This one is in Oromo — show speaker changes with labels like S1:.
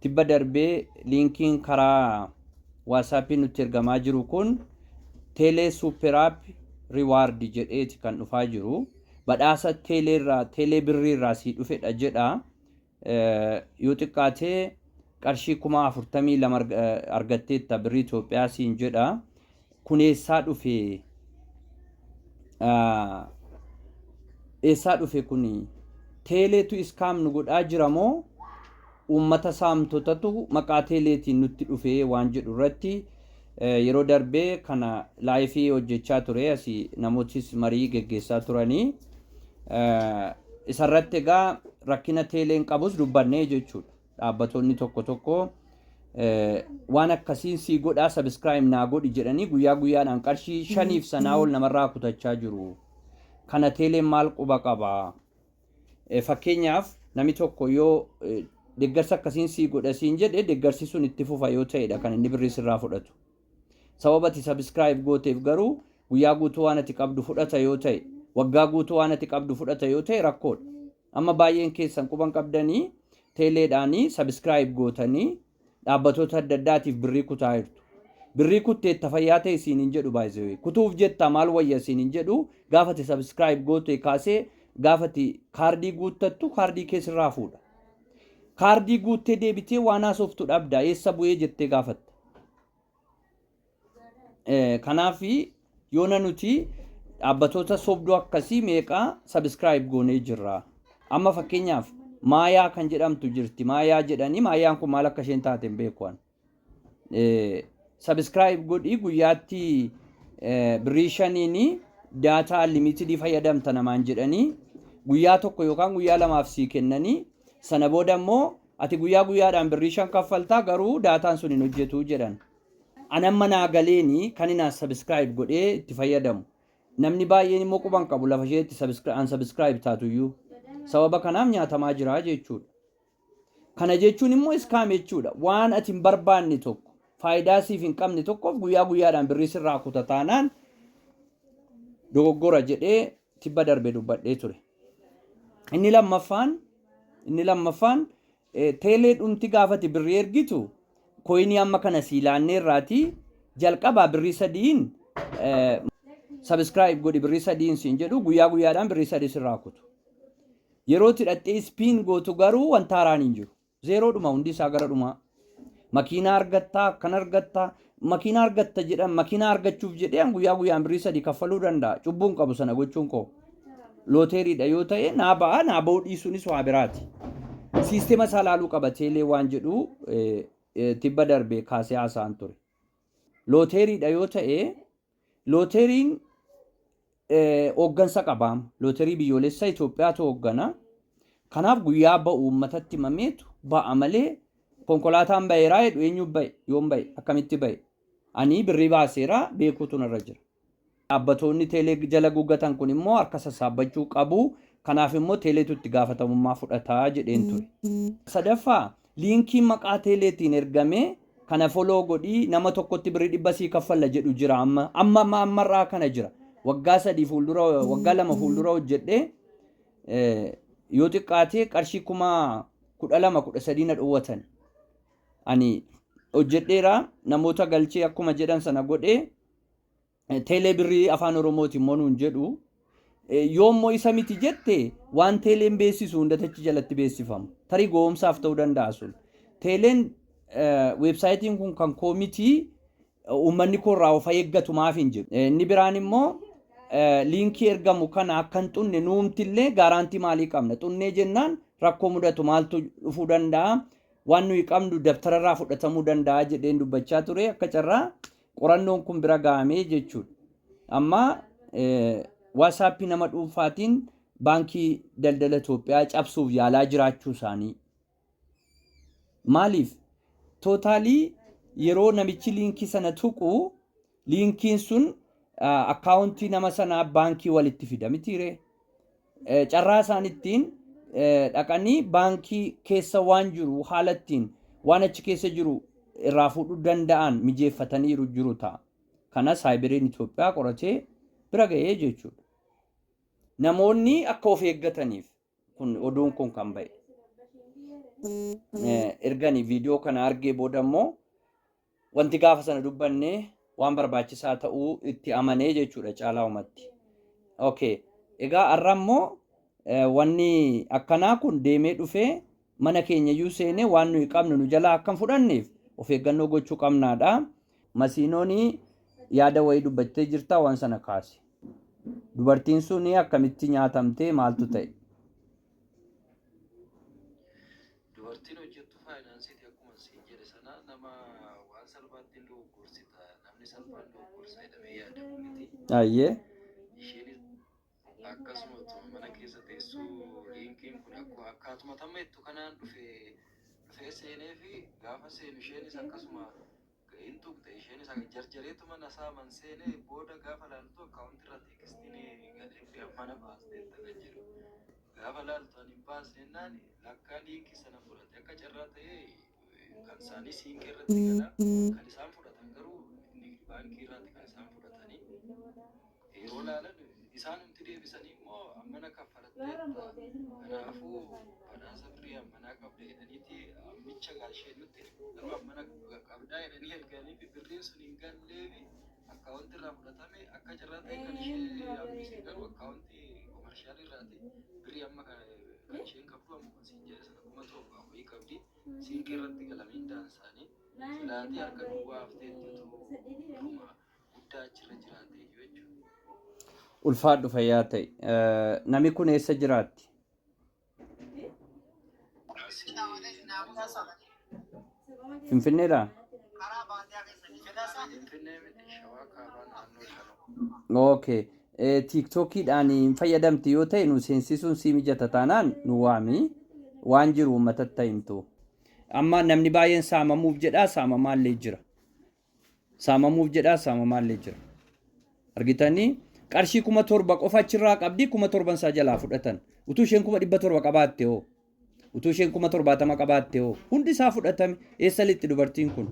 S1: Tibba darbee liinkiin karaa WhatsAppii nutti ergamaa jiru kun Teelee Super App Reward jedheeti kan dhufaa jiru. Badhaasa teeleerraa teelee birriirraa sii dhufedha jedha. Yoo xiqqaatee qarshii 42,000 argatteetta birrii Itoophiyaa siin jedha. Kun eessaa dhufe? Eessaa dhufe kuni? Teeleetu scam nu godhaa jira moo uummata saamtotatu maqaa teeleetiin nutti dhufe waan jedhu irratti yeroo darbee kana live hojjechaa ture, asii namootis marii geggeessaa turanii. Isarratti egaa rakkina teeleen qabus dubbannee jechuudha. Dhaabbatoonni tokko tokko waan akkasiin sii godhaa, subscribe naa godhi jedhanii guyyaa guyyaadhaan qarshii 5f sanaa ol namarraa kutachaa jiru. Kana teeleen maal quba qaba? Fakkeenyaaf, namni tokko yoo deeggarsa akkasiin sii godha siin jedhe, deeggarsi sun itti fufa yoo ta'edha kan inni birrii sirraa fudhatu. Sababa ati subscribe gooteef garuu guyyaa guutuu waan ati qabdu fudhata yoo ta'e, waggaa guutuu waan ati qabdu fudhata yoo ta'e, rakkoodha. Amma baay'een keessan quban qabdanii teeleedhaanii subscribe gootanii dhaabbatoota adda addaatiif birrii kutaa jirtu. Birrii kutteetta fayyaa ta'e siin hin jedhu baay'ee. Kutuuf jetta maal wayya siin hin jedhu. Gaafa ati subscribe goote kaasee gaafa ati kaardii guuttattu kaardii keessirraa fuudha. Kaardii guuttee deebitee waan haasoftu dhabda, eessa bu'ee jettee gaafatta. Kanaaf yoona nuti dhaabbatoota sobduu akkasii meeqaa subscribe goonee jirra. Amma fakkeenyaaf Maayaa kan jedhamtu jirti. Maayaa jedhanii, maayaan kun maal akka isheen taate hin beeku. Subscribe godhii guyyaatti birrii 5n data unlimited fayyadamta namaan jedhanii guyyaa tokko yookaan guyyaa lamaaf sii kennanii, sana booda immoo ati guyyaa guyyaadhaan birrii 5 kaffaltaa, garuu daataan sun hin hojjetu jedhan. Anamma naa galeeni kan inni subscribe godhee itti fayyadamu. Namni baay'een immoo quban qabu lafa ishee itti unsubscribe taatuyyuu. Sababa kanaaf nyaatamaa jira jechuudha. Kana jechuun immoo scam jechuudha. Waan ati hin barbaanne tokko, faayidaa siif hin qabne tokkoof guyyaa guyyaadhaan birrii sirraa kuta taanaan dogoggora jedhee tibba darbe dubbadhee ture. Inni lammaffaan teelee dhumti gaafati birrii ergitu coinii amma kana sii laannee irraatii jalqabaa birrii 3n subscribe godhi, birrii 3n siin jedhu, guyyaa guyyaadhaan birrii 3 sirraa kutu. Yeroo itti hidhattee spin gootu garuu wanta haaraan hin jiru. Zeeroodhuma hundi isaa gara dhumaa. Makiinaa argattaa, akkana argattaa, makiinaa argatta jedhan, makiinaa argachuuf jedhee an guyyaa guyyaan birrii 3 kaffaluu danda'a. Cubbuun qabu sana gochuun koo. Looteeriidha yoo ta'e naa ba'a, naa ba'uu dhiisuunis waa biraati. Siistema isaa laaluu qaba teelee waan jedhu tibba darbe kaasee haasa'an ture. Looteeriidha yoo ta'e, looteeriin hooggansa qabaam. Looterii biyyoolessaa Itoophiyaatu hooggana. Kanaaf guyyaa ba'u uummatatti himameetu ba'a malee konkolaataan ba'eeraa jedhu, eenyu ba'e, yoom ba'e, akkamitti ba'e? Ani birrii baaseeraa, beekuutu narra jira. Dhaabbatoonni teelee jala guggatan kun immoo harka sassaabbachuu qabu. Kanaaf immoo teeleetu itti gaafatamummaa fudhataa jedheen ture. Sadaffaa, liinkiin maqaa teeleetiin ergamee kana follow godhii nama tokkotti birrii 100 sii kaffalla jedhu jira amma. Amma amma ammarraa kana jira. Waggaa 3 fuuldura, waggaa 2 fuuldura hojjedhee yoo xiqqaatee qarshii 12,000, 13,000 na dhowwatan. Ani hojjedheera, namoota galchee akkuma jedhan sana godhee, teelee birrii afaan Oromooti immoo nuun jedhu. Yoo immoo isa miti jette, waan teeleen beeksisu hundatachi jalatti beeksifamu. Tarii gowwoomsaaf ta'uu danda'a sun. Teeleen weebsaayitiin kun kan koo miti, uummanni koo irraa of eeggatu maaf hin jedhu. Inni biraan immoo liinkii ergamu kana akka hin xunne nuumtillee guarantee maalii qabna? Xunnee jennaan rakkoo mudatu maaltu dhufuu danda'a? Waan nuyi qabnu dabtararraa fudhatamuu danda'a jedheen dubbachaa ture, akka carraa qorannoon kun bira gahamee jechuudha. Amma WhatsAppii nama dhuunfaatiin Baankii Daldala Itoophiyaa cabsuuf yaalaa jiraachuu isaanii. Maaliif? Totally yeroo namichi liinkii sana tuqu liinkiin sun akkaawuntii nama sanaa baankii walitti fida mitiiree? Carraa isaan ittiin dhaqanii baankii keessa waan jiru, haala ittiin waan achi keessa jiru irraa fuudhuu danda'an mijeeffataniiru jiru ta'a. Kana saayiberiin Itoophiyaa qoratee bira ga'ee jechuudha. Namoonni akka of eeggataniif kun oduun kun kan ba'e. Ergani viidiyoo kana argee booda immoo wanti gaafa sana dubbanne waan barbaachisaa ta'uu itti amanee jechuudha caalaa'umatti. Okay. Egaa har'a immoo wanni akkanaa kun deemee dhufee mana keenya iyyuu seenee waan nuyi qabnu nu jalaa akka hin fudhanneef of eeggannoo gochuu qabnaadha. Masiinoon yaada wayii dubbattee jirta waan sana kaase. Dubartiin sun akkamitti nyaatamtee maaltu ta'e?
S2: Dubartiin hojjettu faayinaansiiti akkuma siin jedhe sana nama waan salphaatti hin dogoggorsita. Namni salphaan dogoggorsa jedhamee yaadamu miti.
S1: Ayyee.
S2: Isheenis akkasuma utuma mana keessa teessuu liinkiin kun akkuma akkaatuma tamma jettu kanaan dhufee dhufee seenee fi gaafa seenu isheenis akkasuma hin tuqxe isheenis jarjareetuma na saaman seenee booda gaafa laaltu akkaawuntii irraa teekstiin galee fi mana baasteetta kan jedhu. Gaafa laaltu ani hin baasne jennaan lakkaa liinkii sana fudhate akka carraa ta'ee kan isaanii siinqee irratti gala kan isaan fudhatan garuu nigdi baankii irraati kan isaan fudhatanii yeroo laalan isaan hundi deebisanii immoo ammana kaffalatteetta kanaafuu badhaasa birrii ammanaa qabda jedhaniiti ammicha galshee nutti garuu ammana qabdaa jedhanii erganii fi birriin sun hin galleefi akkaawuntii irraa fudhatame akka carraa ta'e kan ishee hambise garuu akkaawuntii komershaal irraati birrii amma kan isheen qabdu amma siin jedhe sana 7,000 wayii qabdi siinqee irratti galamiin daansaanii silaatii harka duwwaa hafteetti utuu birruma guddaa achirra jiraate iyyuu jechuudha.
S1: Ulfaadhu fayyaa ta'e. Namni kun eessa jiraatti? Finfinneedhaa?
S2: Finfinnee miti Shawaa kaabaa naannoo Shanoo.
S1: Okay. Tiiktookiidhaan hin fayyadamti yoo ta'e nu seensisuun sii mijata taanaan nu waami. Waan jiru uummatatti himtu. Amma namni baay'een saamamuuf jedhaa saamamaallee jira. Saamamuuf jedhaa saamamaallee jira. Argitanii qarshii 7,000 qofa achirraa qabdi 7,000 isaa jalaa fudhatan. Utuu isheen 700,000 qabaatte hoo? Utuu isheen 70,000 qabaatte hoo? Hundi isaa fudhatame. Eessa lixxi dubartiin kun?